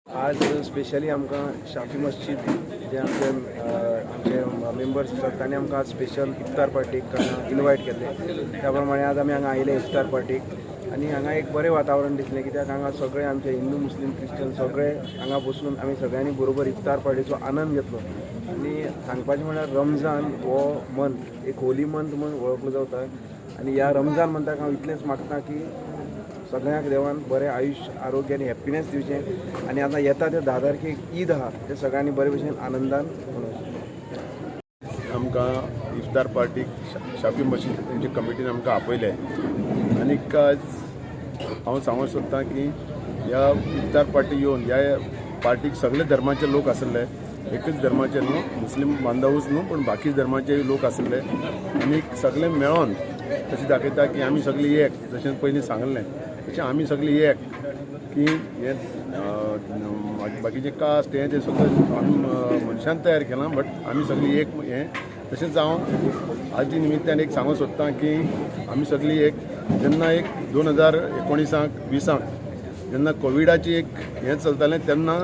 आज स्पेशली आमकां शाफी मस्जिद जे आमचे आमचे मेंबर्स आसात तांणी आमकां आज स्पेशल इफ्तार पार्टीक इनवायट केल्ले. त्या प्रमाणे आज आमी हांगा आयले इफ्तार पार्टीक आनी हांगा एक बरें वातावरण दिसलें, कित्याक हांगा सगळे आमचे हिंदू, मुस्लीम, क्रिश्चन सगळे हांगा बसून आमी सगळ्यांनी बरोबर इफ्तार पार्टीचो आनंद घेतलो. आनी सांगपाचें म्हणल्यार रमजान हो मंथ एक होली मंथ म्हूण वळखलो जाता आनी ह्या रमजान मंथाक हांव इतलेंच मागता की सगळ्यांक देवान बरें आयुश्य, आरोग्य आनी हॅप्पिनेस दिवचें आनी आतां येता ते 10 तारखेक ईद आहा, ते सगळ्यांनी बरे भशेन आनंदान मनोवचें. आमकां इफ्तार पार्टीक शाफी मशीद तेंच्या कमिटीन आमकां आपयलें आनीक आज हांव सांगूंक सोदतां की ह्या इफ्तार पार्टी येवन ह्या पार्टीक सगळे धर्माचे लोक आसले, एकच धर्माचे न्हू, मुस्लीम बांधवूच न्हू, पूण बाकी धर्माचे लोक आसले आनी सगळे मेळोन तशें दाखयता की आमी सगळीं एक. जशें पयलीं सांगलें तशें आमी सगळीं एक की हें बाकीचे कास्ट हें तें सगळें आमी मनशान तयार केलां, बट आमी सगळीं एक हें. तशेंच हांव आजच्या निमित्तान एक सांगूंक सोदतां की आमी सगळीं एक. जेन्ना एक 2019, 20 जेन्ना कोविडाची एक हें चलतालें, तेन्ना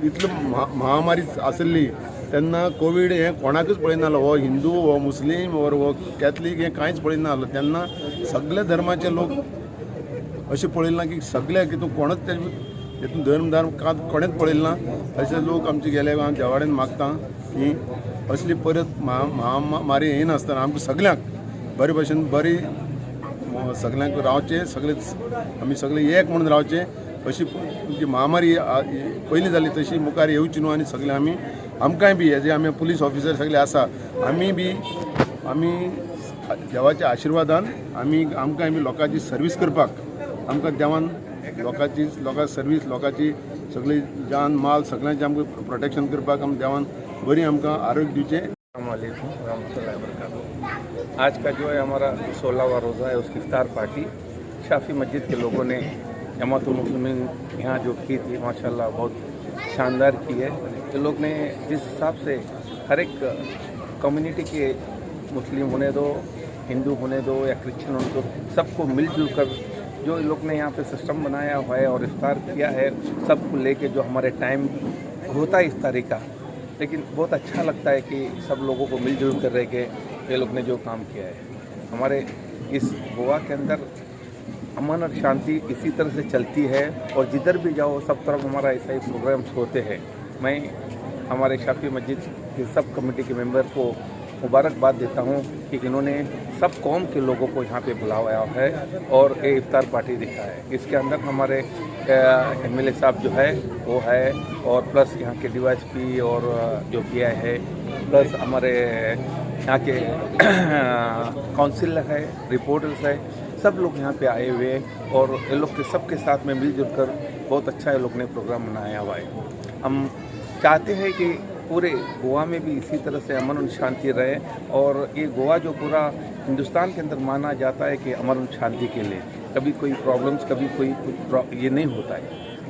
इतलो महामारी आसली, तेन्ना कोवीड हें कोणाकूच पळयनासलो, हो हिंदू, हो मुस्लीम ओर हो कॅथलीक, हें कांयच पळयनासलो. तेन्ना सगळे धर्माचे लोक अशें पळयलें ना की सगळे की तूं कोणच तेतून धर्म धर्म कोणेच पळयलें ना. अशे लोक आमचे गेले. हांव देवा कडेन मागता की असली परत महामारी येयनासतना आमकां सगळ्यांक बरे भशेन बरी सगळ्यांक रावचें, सगळे आमी सगळे एक म्हणून रावचें. अशी जी महामारी पयलीं जाली तशी मुखार येवची न्हू. आनी सगळे आमी आमकांय बी हेजे आमी पुलीस ऑफिसर सगळे आसा, आमी बी आमी देवाच्या आशिर्वादान आमी आमकांय बी लोकांची सर्वीस करपाक आमकां देवान लोकांची लोकां सर्वीस, लोकांची सगळी जान माल सगळ्यांचें आमकां प्रोटेक्शन करपाक आमकां देवान बरी आमकां आरोग्य दिवचें. वरहमतुल्लाहि. आज का जो है हमारा 16वां रोज़ा है, उसकी इफ्तार पार्टी शाफी मस्जिद के लोगों ने, जमातुल मुस्लिमीन यहाँ जो की थी, माशाल्लाह बहुत शानदार की है. ये लोग ने जिस हिसाब से हर एक कम्युनिटी के, मुस्लिम होने दो, हिंदू होने दो या क्रिश्चियन होने दो, सबको मिलजुल कर जो लोग ने यहाँ पे सिस्टम बनाया हुआ है और इफ्तार किया है, सबको लेके जो हमारे टाइम होता है इफ्तारी का, लेकिन बहुत अच्छा लगता है कि सब लोगों को मिलजुल कर रह के ये लोग ने जो काम किया है. हमारे इस गोवा के अंदर अमन और शांति इसी तरह से चलती है और जिधर भी जाओ, सब तरफ हमारा ऐसा ही प्रोग्राम्स होते हैं. मैं हमारे शाफी मस्जिद के सब कमेटी के मेंबर को मुबारकबाद देता हूँ कि इन्होंने सब कौम के लोगों को यहाँ पे बुलाया है और ये इफ्तार पार्टी दिखा है. इसके अंदर हमारे एमएलए साहब जो है वो है और प्लस यहाँ के डीवाईएसपी और जो पीआई है, प्लस हमारे यहाँ के काउंसिलर है, रिपोर्टर्स है, सब लोग यहाँ पे आए हुए हैं और ये लोग के सबके साथ में मिलजुल कर बहुत अच्छा ये लोग ने प्रोग्राम मनाया हुआ है. हम चाहते हैं कि पूरे गोवा में भी इसी तरह से अमन और शांति रहे और ये गोवा जो पूरा हिंदुस्तान के अंदर माना जाता है कि अमन और शांति के लिए, कभी कोई प्रॉब्लम्स, कभी कोई कुछ ये नहीं होता है.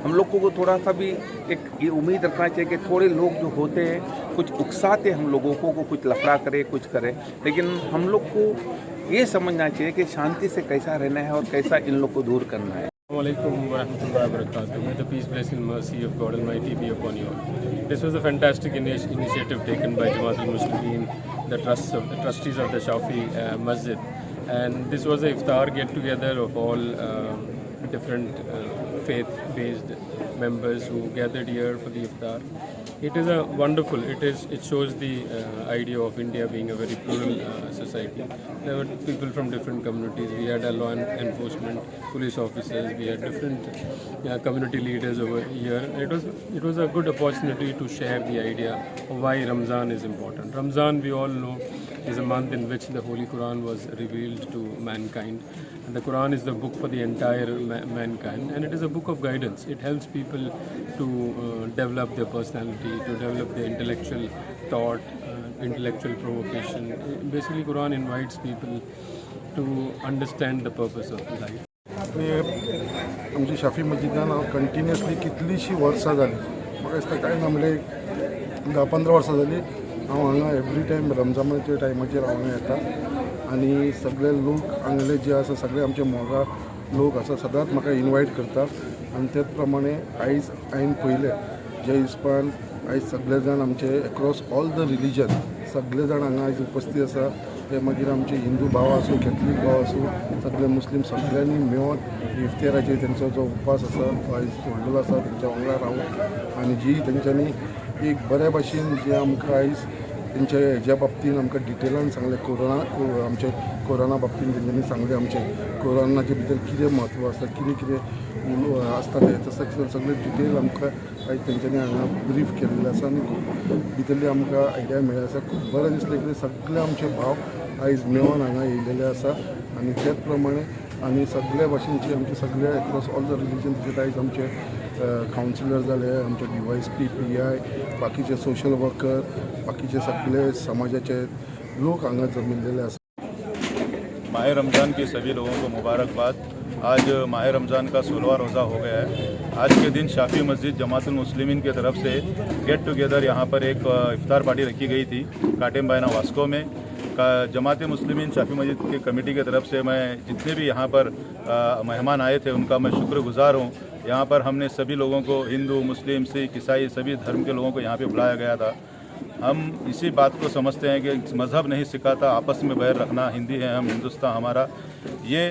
हम लोगों को थोड़ा सा भी एक ये उम्मीद रखना चाहिए कि थोड़े लोग जो होते हैं, कुछ उकसाते हम लोगों को, कुछ लफड़ा करे, कुछ करे, लेकिन हम लोग को ये समझना चाहिए कि शांति से कैसा रहना है और कैसा इन लोग को दूर करना है. Alaikum wa rahmatullahi wa barakatuh. May the peace, blessing, and mercy of God Almighty be upon you all. This was a fantastic initiative taken by Jamaat al-Muslimin, the trustees of the Shafi Masjid, and this was a iftar get together of all different faith-based members who gathered here for the iftar. It is a wonderful. It is. It shows the idea of India being a very plural society. There were people from different communities. We had a law enforcement, police officers. We had different community leaders over here. It was a good opportunity to share the idea of why Ramzan is important. Ramzan, we all know, is a month in which the Holy Quran was revealed to mankind. And the Quran is the book for the entire mankind, and it is a book of guidance. It helps people to develop their personality, to develop their intellectual thought, intellectual provocation. Basically, Quran invites people to understand the purpose of life. आनी आमची शाफी मस्जिदान हांव continuously कितलींशीं वर्सां जालीं, म्हाका दिसता कांय ना म्हणल्यार 10-15 वर्सां जालीं, हांव हांगा एवरी टायम रमजानाच्या टायमाचेर हांव हांगा येता आनी सगळे लोक हांगले जे आसा, सगळे आमचे मोगा लोक आसा, सदांच म्हाका इनवायट करता. आनी तेच प्रमाणे आयज हांवें पळयलें जे हिसपान आयज सगळे जाण आमचे एक्रॉस ऑल the religion सगळे जाण हांगा आयज उपस्थीत आसा. ते मागीर आमचे हिंदू भाव आसूं, कॅथलीक भाव आसूं, सगळे मुस्लीम सगळ्यांनी मेळोन इफ्ताराचेर तेंचो जो उपास आसा तो आयज सोडलेलो आसा तेंच्या वांगडा रावन आनी जी तेंच्यांनी एक बऱ्या भाशेन जे आमकां आयज तेंच्या हेज्या बाबतीन आमकां डिटेलान सांगलें. कोरोना आमचे कोरोना बाबतीन तेंच्यांनी सांगलें आमचें कोरोनाचे भितर कितें म्हत्व आसा, कितें कितें आसता तें तशें सगळें डिटेल आमकां आयज तेंच्यांनी हांगा ब्रीफ केल्लें आसा आनी खूब भितरली आमकां आयडिया मेळ्ळी आसा. खूब बरें दिसलें की सगळे आमचे भाव आयज मेळोन हांगा येयलेले आसा आनी तेच प्रमाणे आनी सगळे भाशेनचे आमचे सगळे एक्रॉस ऑल the religion तशेंच आयज आमचे कावन्सिलर जाले, आमचे DYSP, PI, बाकीचे सोशल वर्कर, बाकीचे सगळे समाजाचे लोक हांगा जमिल्लेले आसा. माह रमज़ान के सभी लोगों को मुबारकबाद. आज माह रमज़ान का 16वां रोज़ा हो गया है. आज के दिन शाफी मस्जिद जमातुल मुस्लिमीन के तरफ से गेट टुगेदर यहाँ पर एक इफ्तार पार्टी रखी गई थी काटेम बायना वास्को में. जमात मुस्लिमीन शाफी मस्जिद की कमेटी की तरफ से मैं जितने भी यहाँ पर मेहमान आए थे उनका मैं शुक्रगुजार हूँ. यहाँ पर हमने सभी लोगों को, हिंदू, मुस्लिम, सिख, ईसाई, सभी धर्म के लोगों को यहाँ पे बुलाया गया था. हम इसी बात को समझते हैं कि मज़हब नहीं सिखाता आपस में बैर रखना. हिंदी है हम, हिंदुस्तान हमारा, ये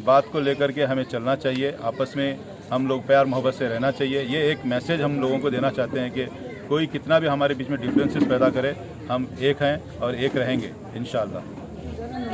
बात को लेकर के हमें चलना चाहिए. आपस में हम लोग प्यार मोहब्बत से रहना चाहिए. ये एक मैसेज हम लोगों को देना चाहते हैं कि कोई कितना भी हमारे बीच में डिफरेंसेस पैदा करे, हम एक हैं और एक रहेंगे इंशाअल्लाह.